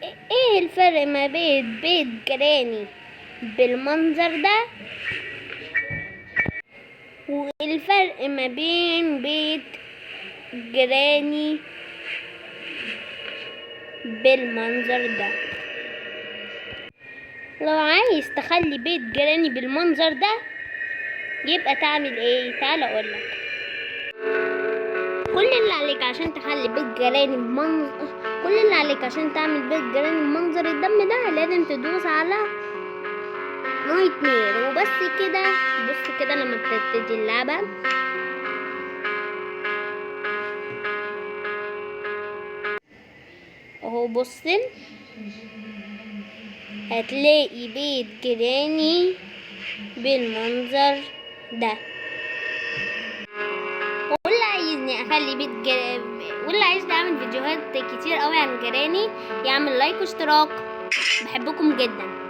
ايه الفرق ما بين بيت Granny بالمنظر ده والفرق ما بين بيت Granny بالمنظر ده؟ لو عايز تخلي بيت Granny بالمنظر ده يبقى تعمل ايه؟ تعال اقولك. كل اللي عليك عشان تخلي بيت Granny بمنظر، كل اللي عليك عشان تعمل بيت Granny بمنظر الدم ده لازم تدوس على nightmare وبس كده. بص كده لما بتبتدي اللعبة اهو، بص هتلاقي بيت Granny بالمنظر ده. واللي عايزني اخلي بيت واللي عايزني اعمل فيديوهات كتير قوي عن Granny يعمل like واشتراك. بحبكم جدا.